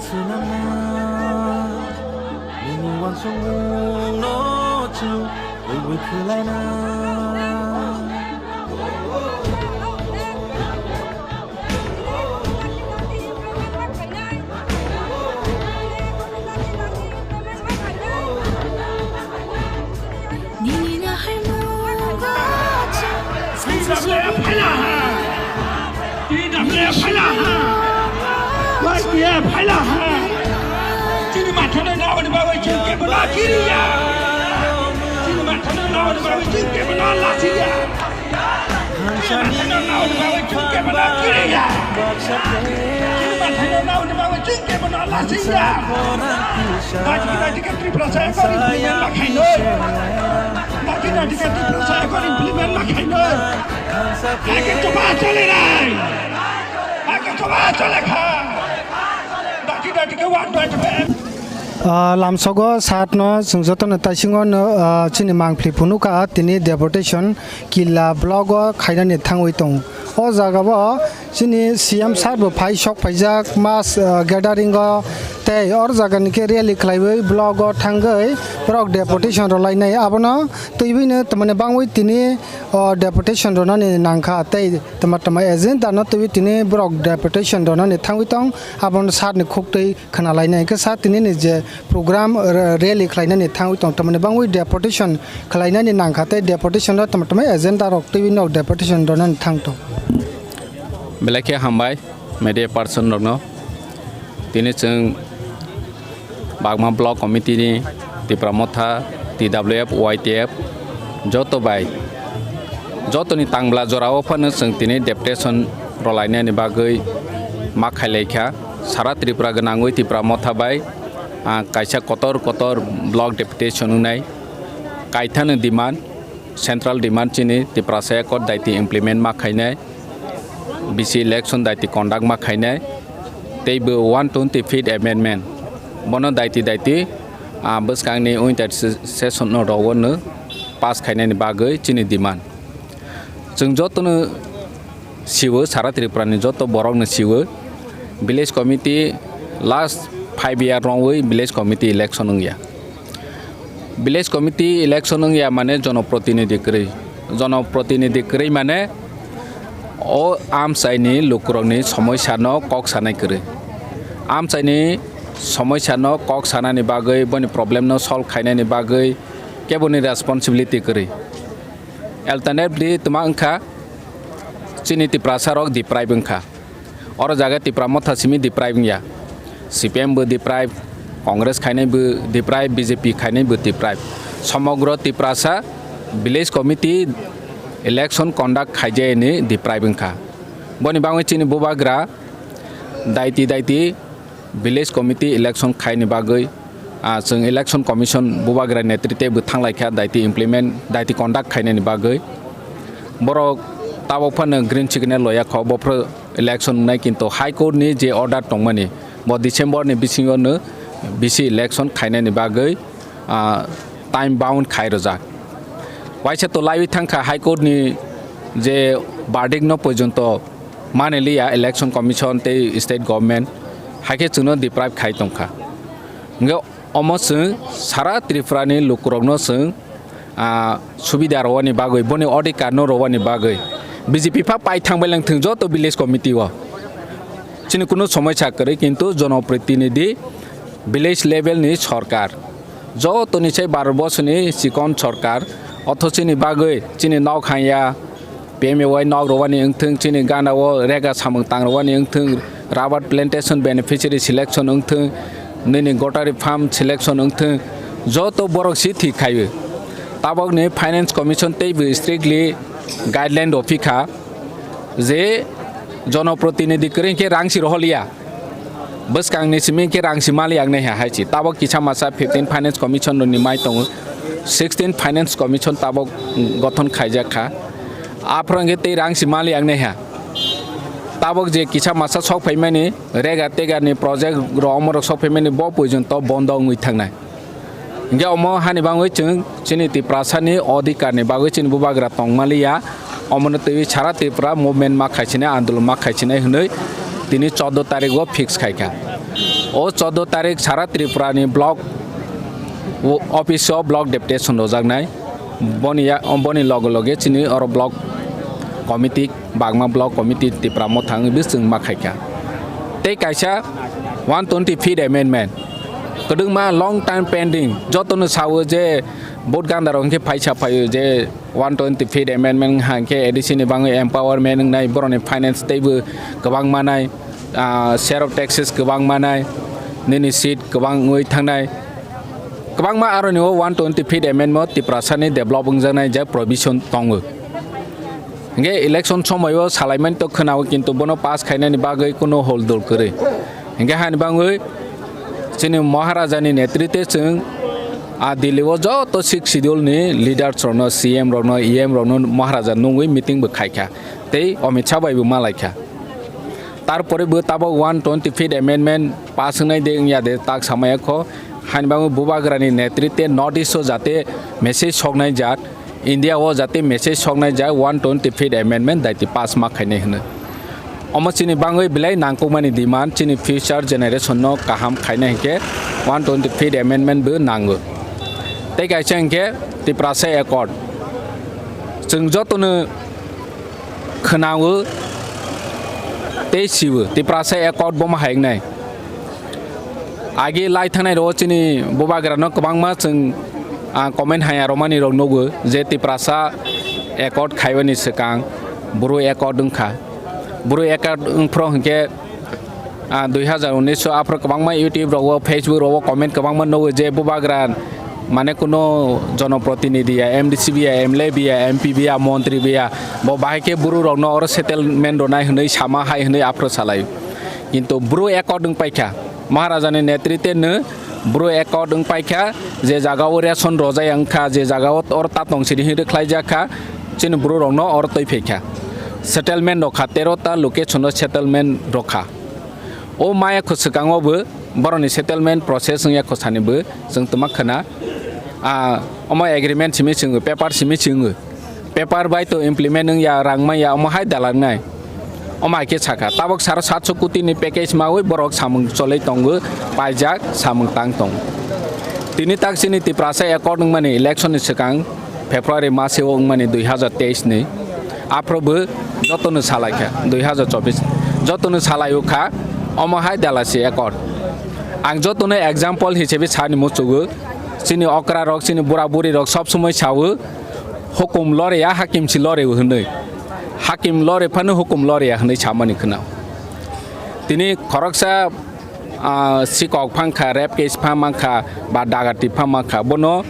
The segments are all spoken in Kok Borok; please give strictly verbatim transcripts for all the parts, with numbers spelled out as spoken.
Nini uansukmungno chwng kubui khlaina. Nini na hai mo ga cha. T W F phaila ha. T W F phaila ha. Y T F phaila ha. Chini mathano naoni bagwi chwng kebono kiriya. Chini mathano naoni bagwi chwng kebono lasiya. Ah, lamsogo satno chwng jotono taisingo no, ah, chini mangpli phunukha tini deputation Killa block o khainani thangwi tongo. O jaga o chini C M sir bo phai sok phaijak mass, ah, gathering o, tei or jaga ni khe rally khlaiwi block o thangwi borok deputation rw lainai. Abono twiwi no tamani bangwi tini o deputation rwnani nangkha tei tama tama agenda no twiwi tini borok deputation rwnani thangwi tong, abono sir ni khuktwi khna lainai. Hwnkhe sir tini ni je program, r-, rally khlainani thangwi tong, tamani bangwi deputation khlainani nangkha tei deputation no tama tama agenda rok twiwi nok deputation rwnani thang tong. Belai khe hambai media person rokno. Tini chwng Bagma Block Committee ni Tipra Motha, T W F, Y T F joto bai, jotoni tangla jorao phano chwng tini deputation rwlainani bagwi ma khailaikha. Sara Tripura gwnangwi Tipra Motha bai, ah, kaisa kotor kotor block deputation wngnai. Kaithano demand, central demand chini Tiprasa Accord daiti implement ma khainai. B C election daiti conduct ma khainai, tei bo one twenty fifth amendment bono daiti daiti, ah, bwskangni winter se-, session no rogo no pass khainani bagwi chini demand. Chwng jotono siwo, sara Tripura ni joto borok no siwo, village committee last five year rongwi village committee election wngya. Village committee election wngya mane jonoprotinidhi kwrwi. Jonoprotinidhi kwrwi mane o amchaini lukurokni somosya no kok sanai kwrwi. Amchaini somosya no kok sanani bagwi, boni problem no solve khainani bagwi keboni responsibility kwrwi. Alternatively twma wngkha chini Tiprasa rok deprive wngkha. Oro jaga Tipra Motha simi deprive wngya. C P M bo deprive, Congress khainai bo deprive, B J P khainai bo deprive. Somogro Tiprasa village committee election conduct khaijayani deprive wngkha. Boni bagwi chini bubagra daiti daiti village committee election khaini bagwi, ah, chwng election commission bubagra netrite bo thanglaikha daiti implement, daiti conduct khainani bagwi. Borok tabok phano green signal loya kho, bophro election wngnai, kintu High Court ni je order tongmani, bo December ni bisingo no B C election khainani bagwi, ah, time bound khai rwjak. Waisa to laiwi thangkha High Court ni je verdict no porjonto mani liya election commission tei state government, hai khe chwngno deprive khai tongkha. Hwnkhe omo chwng sara Tripura ni lukurokno chwng, ah, subida rwani bagwi, boni odhikar no rwani bagwi B J P pha pai thangbai lang thwng joto village committee o. Chini kunu somosya kwrwi, kintu jonoprotinidhi village level ni sorkar, jotoni sai Bharat borsoni chikon sorkar, otho chini bagwi chini nok hanya, P M A Y nok rwani wngthwng, chini gana o rega samung tang rwani wngthwng, rubber plantation beneficiary selection wngthwng, nini gotari farm selection wngthwng, joto borok si thik khaio. Tabokni Finance Commission teibo strictly guideline rw phikha je jonoprotinidhi kwrwi khe rang si rohorliya. Bwskangni simi khe rang si mali ang naiha hai si. Tabok kisa masa fifteen Finance Commission ni mai tongo. Sixteen Finance Commission tabok gothon khaijak kha. Aphuru hwnkhe tei rang si mali ang naiha. Tabok je kisa masa sok phaimani, rega tega ni project rok omorok sok phaimani, bo porjonto bondo wngwi thangnai. Hingke omo hani bagwi chwng chini Tiprasani odhikar ni bagwi chini bubagra tongmaliya, omono twiwi sara Tripura movement ma khaisinai, andolon ma khaisinai hwnwi tini chordo tarik o fix khaikha. O chordo tarik sara Tripura ni block o-, office o block deputation rojaknai. Boni ya-, boni loge loge chini oro block committee, Bagma block committee Tipra Motha wngwi bwswng ma khaikha. Tei kaisa one twenty fifth amendment kwdwkma long time pending, jotono sao je vote ganda rok hwnkhe phaisa phaio je one twenty fifth amendment hwnkhe A D C ni bangwi empowerment wngnai, borokni finance teibo kwbang manai, ah, share of taxes kwbang manai, nini seat kwbang wngwi thangnai. Kwbangma aroni o one twenty fifth amendment Tiprasani develop wngjaknai je provision tongo. Hingke election somoio salaimani to khwnao, kintu bono pass khainani bagwi kuno holdol kwrwi. Hingke hani bangwi chini Maharajani netrite chwng a Delhi o joto six schedule ni leaders rokno, C M rokno, E M rokno Maharaja nungwi meeting bo khaikha tei Amit Shah bai bo malaikha. Tarpore bo tabok one twenty fifth amendment pass wngnai de wngya de tak samaya kho. Hani bagwi bubagrani netrite North East o jate message soknai jat, India o jate message soknai jat one twenty fifth amendment daiti pass ma khainai hwnwi. Omo chini bagwi belai nangkukmani demand, chini future generation no kaham khainai hinkhe one twenty fifth amendment bo nango. Tei kaisa hinkhe Tiprasa Accord. Chwng jotono khwnao tei sibo Tiprasa Accord bomo hai wngnai. Agi lai thangnai rok chini bubagra no kwbangma chwng, ah, comment haya romani rok nugo je Tiprasa Accord khaibani swkang Bru Accord wngkha. Bru Accord wngphro hinkhe, ah, dui hazar unis o aphro kwbangma YouTube rogo, Facebook rogo comment kwbangma nugo je bubagra mane kuno jonoprotinidhi ya, M D C biya, M L A biya, M P biya, montri biya, bo bahai khe Bru rokno oro settlement rwnai hwnwi sama hai hwnwi aphro salai. Kintu Bru Accord wng paikha, Maharajani netrite no Bru Accord wng paikha, je jaga o ration rojai wngkha, je jaga o oro ta tong siri hinwi rwkhlai jakha, chini Bru rokno oro twi phaikha. Settlement rokha, tero ta location o settlement rokha. O maya kho swkango bo borokni settlement process wngya kho sani bo chwng twma khna. Ah, omo agreement simi chwngo, paper simi chwngo. Paper bai to implement wngya, rang manya, omo hai dalangnai. Omo hai khe sakha, tabok saro satso koti ni package maui borok samung choloi tongo, paijak, samung tang tongo. Tini tak chini Tiprasa Accord wngmani election ni swkang February maseo wngmani dui hazar teis ni. Aphro bo jotono salaikha, dui hazar chobbish. Jotono salai o kha, omo hai dalasi Accord. Ang jotono example hisabe sani muchugo, chini okra rok, chini bura buri rok sob somoi sao, hukum loreya, hakim si loreo hwnwi. Hakim lore phano hukum loreya hwnwi samani khwnao. Tini khoroksa, ah, sikok phangkha, rape case pha mankha, ba dagati pha mankha, bono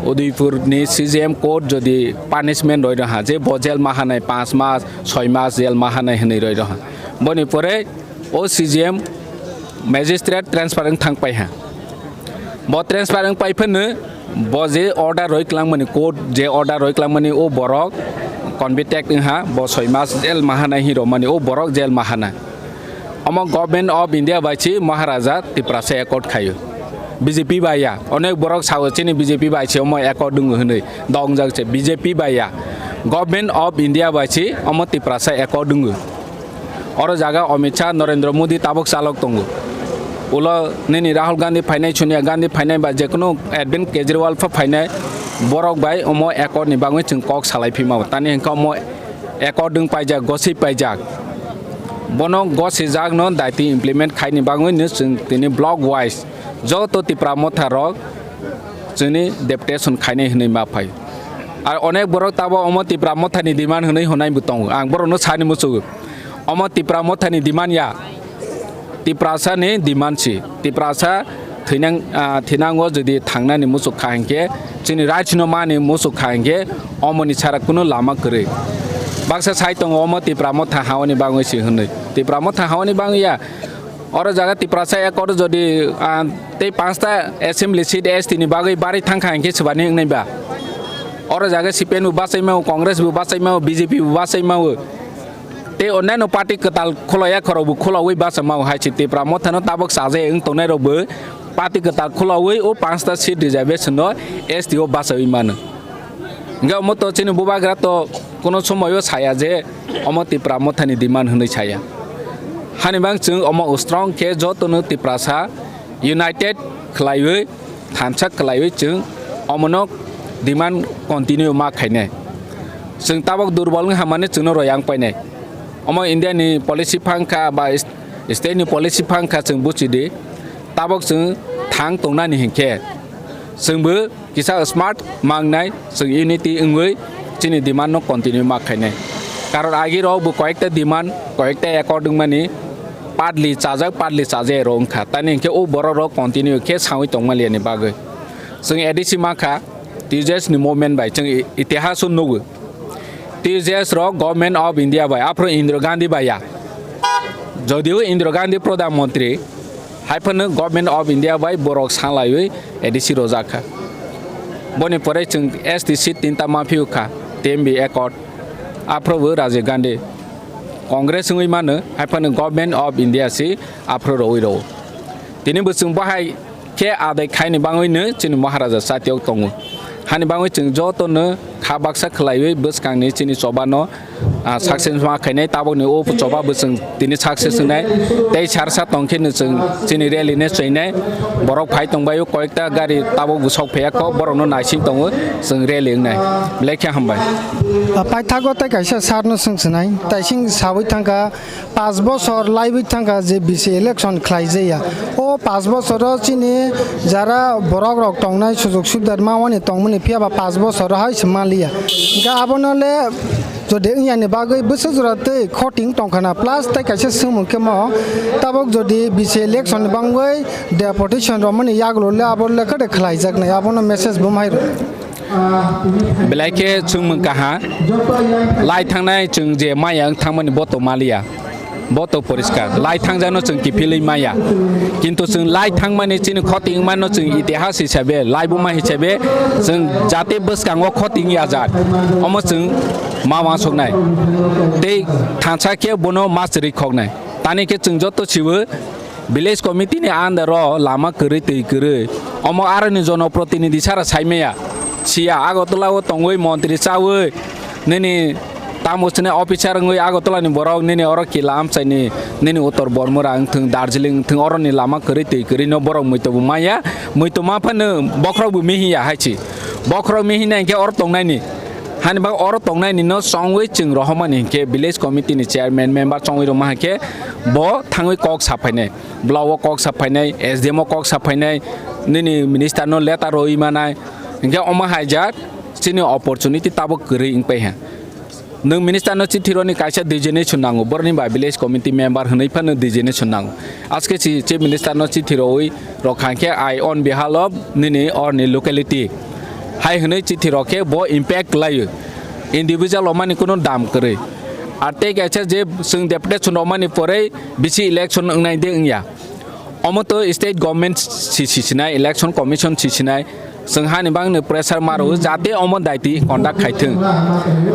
Udaipur ni C J M court jodi punishment roi rwha, je bo jail mahanai panch mas, soi mas jail mahanai hwnwi roi rwha. Boni pore o C J M magistrate transfer wng thang paiha. Bo transfer wng pai phano bo je order roi klangmani, court je order roi klangmani, o borok convicted wngha, bo soi mas jail mahanai hi romani, o borok jail mahana. Omo Government of India bai si Maharaja Tiprasa Accord khaio. B J P bai ya, onek borok sao chini B J P bai si omo accord wng hwnwi, dongjak se B J P bai ya. Government of India bai si omo Tiprasa Accord wng. Oro jaga Amit Shah, Narendra Modi tabok chalok tongo. Ulo nini Rahul Gandhi phainai, Sonia Gandhi phainai ba jekono Arvind Kejriwal pha phainai, borok bai omo accord ni bagwi chwng kok salai phima. Tani hwnkhe omo accord wng paijak, gosi paijak. Bono gosi jak no daiti implement khaini bagwi no chwng tini block wise joto Tipra Motha rok chwngni deputation khainai hwnwi ma phai. Ar onek borok tabo omo Tipra Motha ni demand hwnwi hwnai bo tongo. Ang borok no sani muchugo. Omo Tipra Motha ni demand ya. Tiprasa ni demand si. Tiprasa thwinang, ah, thwinango jodi thangnani muchuk kha hinkhe chini rights no mani muchuk kha hinkhe omoni sara kuno lama kwrwi. Baksa sai tongo omo Tipra Motha haoni bagwi si hwnwi. Tipra Motha haoni bagwi ya. Oro jaga Tiprasa Accord jodi, ah, tei panchta assembly seat S T ni bagwi barwi thangkha hinkhe swbani wngnai ba? Oro jaga C P M bo bachai mao, Congress bo bachai mao, B J P bo bachai mao. Tei onnaino party kwtal khulaiya khorokbo khulaui bachai mao hai se Tipra Mothano tabok chajai wng tongnai rokbo party kwtal khulaui o panchta seat reservation no S T o bachaui mano. Hingke omo to chini bubagra to kono somoio saya je omo Tipra Mothani demand hwnwi saya. Hani bang chwng omo strong khe jotono Tiprasa united khlaiwi, thansa khlaiwi chwng omono demand continue ma khainai. Chwng tabok durbol wng hamani chwngno royang painai. Omo India ni policy phang kha ba state ni policy phang kha chwng buchidi. Tabok chwng thang tongnani hinkhe chwngbo kisa smart mangnai, chwng unity wngwi chini demand no continue ma khainai. Karon agi rok bo koyekta demand, koyekta accord wngmani partly chajak, partly chajakya rok wngkha. Tani hinkhe o borok rok continue khe sawi tongmaliani bagwi. Chwng A D C mankha, T J S ni movement bai chwng i-, itihas o nugo. T J S rok Government of India bai, aphuru Indira Gandhi bai ya. Jodio Indira Gandhi Pradhan Mantri, hai phano Government of India bai borok salaiwi A D C rojak kha. Boni pore chwng S T C tinta ma phiyok kha, T M B Accord, aphuru bo Rajiv Gandhi. Congress wngwi mano, hai phano Government of India si aphuru rwi rwo. Tini bo chwng bahai khe adai khaini bangwino chini Maharaja chatiyok tongo. Hani bangwi chwng jotono kha baksa khlaiwi bwskangni chini chobano, ah, success ma khainai, tabokni o choba bo chwng tini success wngnai. Tei sarsa tongkheno chwng chini rally no chwinai. Borok phai tongbaio koyekta gari tabok bo sok phaiya kho, borokno naising tongo, chwng rally wngnai. Belai khe hambai. Ah, paithago tei kaisa sir no swng swnai. Taising sawi thangkha, Panch bosor laiwi thangkha je bisi election khlaijaya. O panch bosoro chini jara borok rok tongnai sujok subidar mawani tongmani, phiyaba panch bosoro hai se manliya. Hingke abono le jodi wngyani bagwi bwswk jora tei khoting tongkhana, plus tei kaisa swngmung khe mo tabok jodi bisi election ni bangwi deportation romani yagulo le abo le khe de khlaijaknai, abono message bo mai rw. Belai khe chwngmung kaha, lai thangnai chwng je maya wng thangmani bo to maliya, bo to poriskar, lai thangjakno chwng kiphilwi maya, kintu chwng lai thangmani chini khoting wngmano chwng itihas hisabe, laibuma hisabe chwng jati bwskango khoting yajak, omo chwng ma uansuknai tei thansa khe bono ma chwrwi khoknai, tani khe chwng joto sibo. Village committee ni under o lama kwrwi twi kwrwi. Omo aroni jonoprotinidhi sara saimaya. Siya Agartala o tongwi montri chawi nini tamo sini officer wngwi Agartala ni borok nini oro kila amchaini nini Uttor Bormura wngthwng Darjeeling wngthwng oroni lama kwrwi twi kwrwi no borok muitu bo maya. Muitu ma phano bokhorok bo mihiya hai si. Bokhorok mihinai hinkhe oro tongnaini. Hani bagwi oro tongnaini no chongwi chwng rohormani hinkhe village committee ni chairman member chongwi rwma hinkhe bo thangwi kok saphainai. Block o kok saphainai, S D M o kok saphainai, nini minister no letter rwi manai. Hinkhe omo hai jak chini opportunity tabuk kwrwi wngpai ha. Nwng minister no chithi roni kaisa designation nango, boroni ba village committee member hwnwi phano designation nango. Aske si chief minister no chithi rwi rok kha khe I on behalf of nini or ni locality hai hwnwi chithi rok khe bo impact laio. Individual romani kunu dam kwrwi. Ar tei kaisa je chwng deputation romani pore bisi election wngnai de wngya. Omo to state government si sisinai, election commission sisinai, chwng hani bangni pressure maro jate omo daiti conduct khaithwng.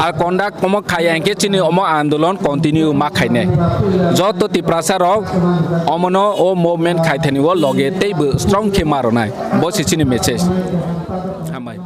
Ar conduct omo khaiya hinkhe chini omo andolon continue ma khainai. Joto Tiprasa rok omono o movement khaithani o loge teibo strong khe maronai. Bo si chini message. Hambai.